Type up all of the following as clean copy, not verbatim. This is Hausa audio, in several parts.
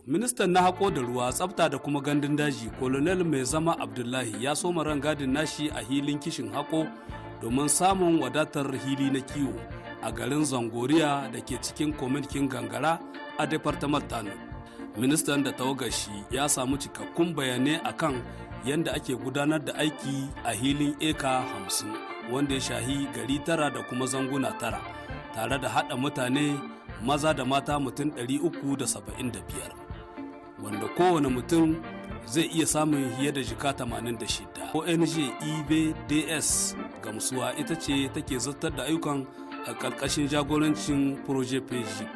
Ministan na haƙo da ruwa, tsafta da kuma gandun daji, Colonel Mai Zama Abdullahi, ya soma rangadin nashi a hilin kishin haƙo domin samun wadatar hili na kiwo a garin Zangoriya da ke cikin kominkin Gangara a Departement Tano. Ministan da tawagashi ya samu cikakkun bayanai akan yadda ake gudanar da aiki a hilin eka 50 wanda ya shahi gari tara da kuma zanguna tara, tare da haɗa mutane maza da mata mutum 375, wanda kowane mutum zai iya samun fiye da jika 86. ONG IBDS Gamsuwa ita ce take zartar da ayyukan a ƙarƙashin jagorancin Projet PG.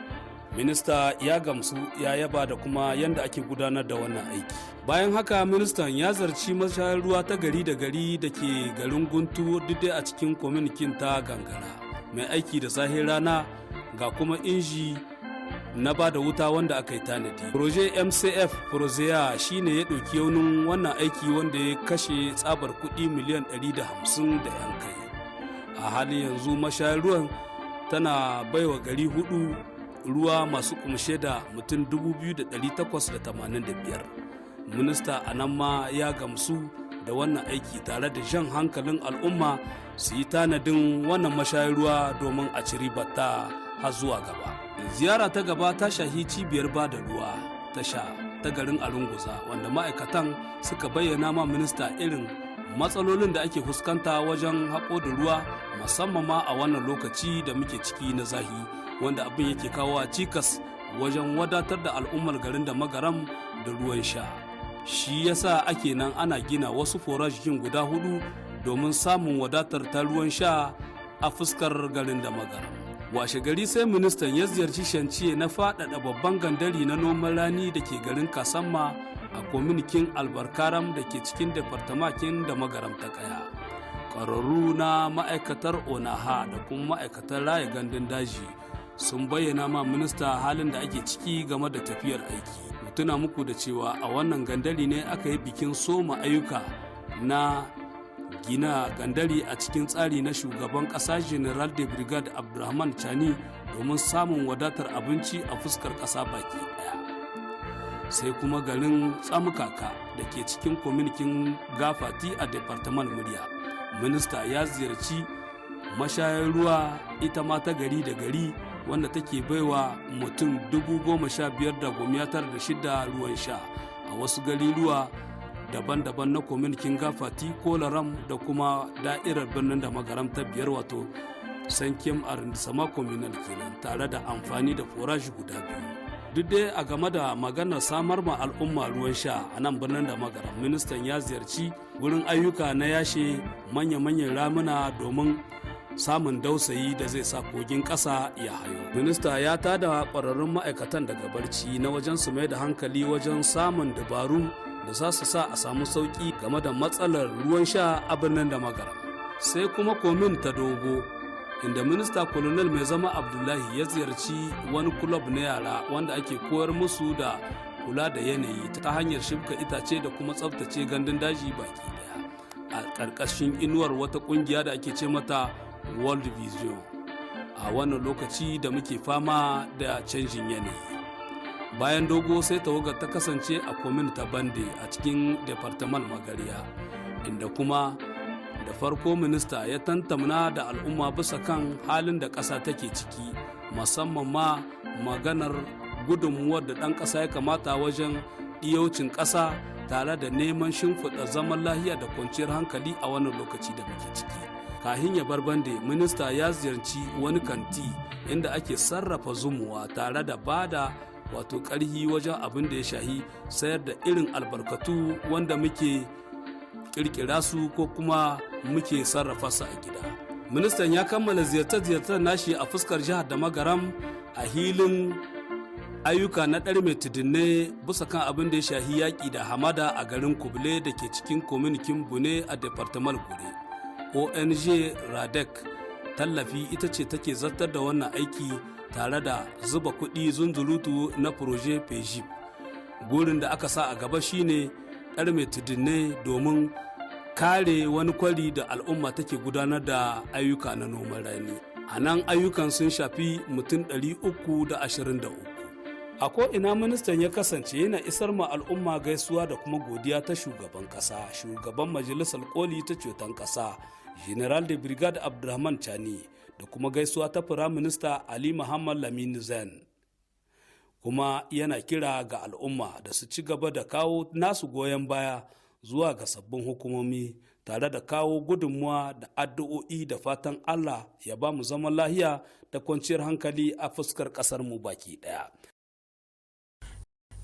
Minista ya gamsu, ya yaba da kuma yadda ake gudanar da wannan aiki. Bayan haka, ministan ya ziyarci mashayar ruwa ta gari da gari da ke garin Guntu, duk a cikin kwamitin ta Gangara, mai aiki da zahir rana, ga kuma inji na ba da wuta wanda aka yi tanadi. Projet MCF Prozea shine ya ɗauki yaunin wannan aiki, wanda ya kashe tsabar kuɗi miliyan 150 da yan kai. A halin yanzu, mashayar ruwan tana baiwa gari hudu ruwa masu kumshe da mutum 2,885. Minista a nan ma ya gamsu da wannan aiki, tare da jan hankalin al'umma su yi tanadin wannan mashayar ruwa domin a ci ribarta har zuwa gaba. Ziyara ta gaba ta shahi cibiyar ba da ruwa ta sha ta garin Arunguza, wanda ma'aikatan suka bayyana ma minista irin matsalolin da ake fuskanta wajen haƙo da ruwa, musamman ma a wannan lokaci da muke ciki na zahi, wanda abin yake kawo cikas wajen wadatar da al'ummar garin da Magaram da ruwan sha. Shi yasa ake nan ana gina wasu forajikin guda hudu domin samun wadatar ta ruwan sha a fuskar garin da Magaram. Washe gari sai ministan ya ziyarci chantier na faɗaɗa babban gandari na noman rani da ke garin Kasamma a kominikin Albarkaram da ke cikin departamakin da Magaram ta Kaya. Ƙwararru na ma'aikatar ONAHA da kuma ma'aikatar raya gandun daji sun bayyana ma minista halin da ake ciki game da tafiyar aiki. Tuna muku da cewa a wannan gandari ne aka yi bikin soma ayyuka na gina gandari a cikin tsari na shugaban ƙasa Général de Brigade Abdurrahman Chani domin samun wadatar abinci a fuskar ƙasa baki ɗaya. Sai kuma garin Tsamukaka da ke cikin kwaminikin Gafati a Departement Murya. Minista ya ziyarci mashayar ruwa ita ma ta gari da gari, wanda take baiwa mutum 15,096 ruwan sha a wasu gariruwa daban-daban na kwaminikin Gafati, Kolaram da kuma da'irar birnin da Magaram ta biyar, wato cinquième arrondissement communal kenan, tare da amfani da forage guda biyu. Duk dai a game da maganar samar ma al'umma ruwan sha a nan birnin da Magaram, ministan ya ziyarci wurin ayyuka na yashe manya-manyan ramuna domin samun dausayi da zai sa kogin ƙasa ya hayo. Minista ya tada ƙwararrun ma'aikatan daga barci na wajen su mai da hankali wajen samun dabaru da za su sa a samu sauƙi game da matsalar ruwan sha a birnin da Magaram. Sai kuma komin ta Dogo, inda minista Colonel Mai Zama Abdullahi ya ziyarci wani kulob na yara wanda ake koyar musu da kula da yanayi ta hanyar shibka itace da kuma tsabtace gandun daji baki daya, a ƙarƙashin inuwar wata ƙungiya da ake ce mata World Vision, a wannan lokaci da muke fama da canjin yanayi. Bayan Dogo, sai tawagar ta kasance a komin ta Bande a cikin Departement Magariya, inda kuma da farko minista ya tantamna da al'umma bisa kan halin da ƙasa take ciki, musamman ma maganar gudunmuwar da ɗan ƙasa ya kamata wajen ɗiyaucin ƙasa, tare da neman shimfiɗa zaman lahiya da kwanciyar hankali a wannan lokaci da muke ciki. Kahin ya bar Bande, minista ya ziyarci wani kanti inda ake sarrafa zumuwa, tare da bada wato ƙarhi wajen abin da ya shahi sayar da irin albarkatu wanda muke kirkira su ko kuma muke sarrafa su a gida. Ministan ya kammala ziyarce-ziyarcen nashi a fuskar jihar da Magaram a hilin ayyuka na ɗar mai tudunne bisa kan abin da ya shahi yaƙi da hamada a garin Kubule da ke cikin kominikin Bune a Departement Gure. ONG RADEC Tallafi ita ce take zartar da wannan aiki tare da zuba kuɗi zunzurutu na Projet PEGIP. Gurin da aka sa a gaba shine ɗar mai tudunne domin kare wani kwari da al'umma take gudanar da ayyuka na noman rani a nan. Ayyukan sun shafi mutum 323. A ko'ina ministan ya kasance, yana isar ma al'umma gaisuwa da kuma godiya ta shugaban kasa, shugaban Majalisar Koli ta Ceton Kasa, General de Brigade Abdulrahman Chani, da kuma gaisuwa ta Firaminista Ali Muhammad Lamini Zen. Kuma yana kira ga al'umma da su ci gaba da kawo nasu goyon baya zuwa ga sabbin hukumomi, tare da kawo gudunmuwa da addu'o'i da fatan Allah ya ba mu zaman lahiya da kwanciyar hankali a fuskar kasar mu baki daya.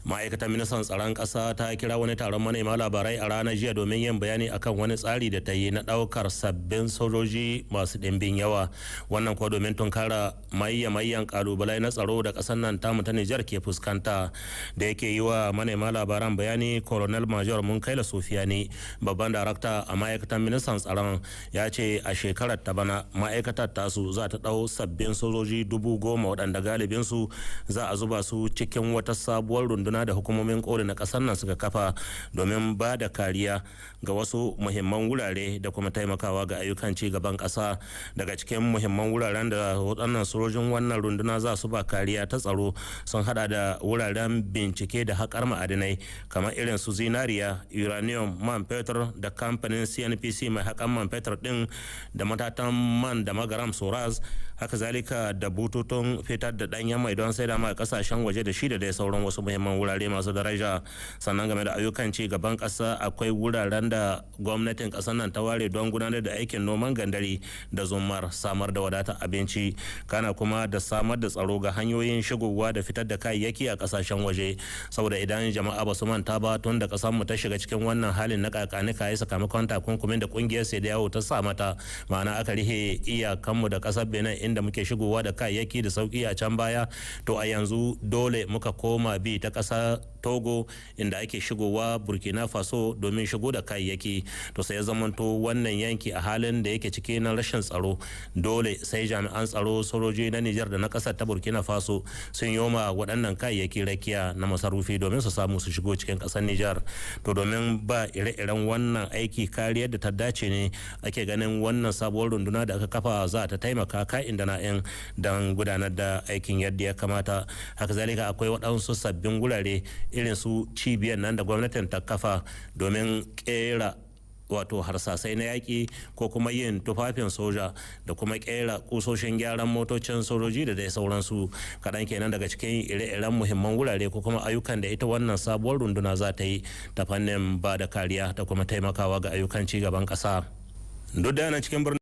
Ma'aikatar Ministan Tsaron Ƙasa ta kira wani taron manema labarai a ranar jiya domin yin bayani akan wani tsari da ta yi na ɗaukar sabbin sojoji masu ɗimbin yawa, wannan kuwa domin tunkara mayya-mayyan ƙalubalai na tsaro da ƙasar nan tamu ta Nijar ke fuskanta. Da yake yi wa manema labaran bayani, Colonel Major Munkaila Sufiyani, babban darakta a ma'aikatar ministan tsaron, ya ce a shekarar ta bana ma'aikatar tasu za ta ɗau sabbin sojoji 10,000, waɗanda galibinsu za a zuba su cikin wata sabuwar runduna da hukumomin koli na kasar nan suka kafa domin ba da kariya ga wasu muhimman wurare da kuma taimakawa ga ayyukan ci gaban kasa. Daga cikin muhimman wuraren da waɗannan sojojin wannan runduna za su ba kariya ta tsaro sun hada da wuraren bincike da haƙar ma'adinai kamar irin su zinariya, uranium, man fetur da kamfanin CNPC mai haƙar man fetur din, da matatan man da Magaram Soraz, haka zalika da bututun fitar da ɗanyen mai don saida ma kasashen waje da shi, da dai sauran wasu muhimman wurare masu daraja. Sannan game da ayyukan ci gaban ƙasa, akwai wuraren da gwamnatin ƙasar nan ta ware don gudanar da aikin noman gandari da zumar samar da wadatar abinci, kana kuma da samar da tsaro ga hanyoyin shigowa da fitar da kayayyaki a kasashen waje. Saboda idan jama'a ba su manta ba, tun da ƙasar mu ta shiga cikin wannan halin na kakani kayi sakamakon takunkumin da kungiyar CEDEAO ta sa mata, ma'ana aka rihe iyakanmu da ƙasar Benin inda muke shigowa da kayayyaki da sauki a can baya, to a yanzu dole muka koma bi ta ƙasar Togo inda ake shigowa Burkina Faso domin shigo da kayayyaki. To sai ya zamanto wannan yanki a halin da yake ciki na rashin tsaro, dole sai jami'an tsaro, sojoji na Nijar da na kasar ta Burkina Faso, sun yoma waɗannan kayayyaki rakiya na masarufi domin su samu su shigo cikin ƙasar Nijar. To domin ba ire-iren wannan aiki kariyar da ta dace ne ake ganin wannan sabuwar runduna da aka kafa za ta taimaka ka'in da na'in don gudanar da aikin yadda ya kamata. Haka zalika akwai waɗansu sabbin wurare irin su cibiyar nan da gwamnatin ta kafa domin kera wato harsasai na yaƙi ko kuma yin tufafin soja, da kuma kera kusoshin gyaran motocin sojoji, da dai sauransu. Kaɗan kenan daga cikin ire-iren muhimman wurare ko kuma ayyukan da ita wannan sabuwar runduna za ta yi ta fannin ba da kariya da kuma taimakawa ga ayyukan ci gaban ƙasa. Duk da yana cikin birnin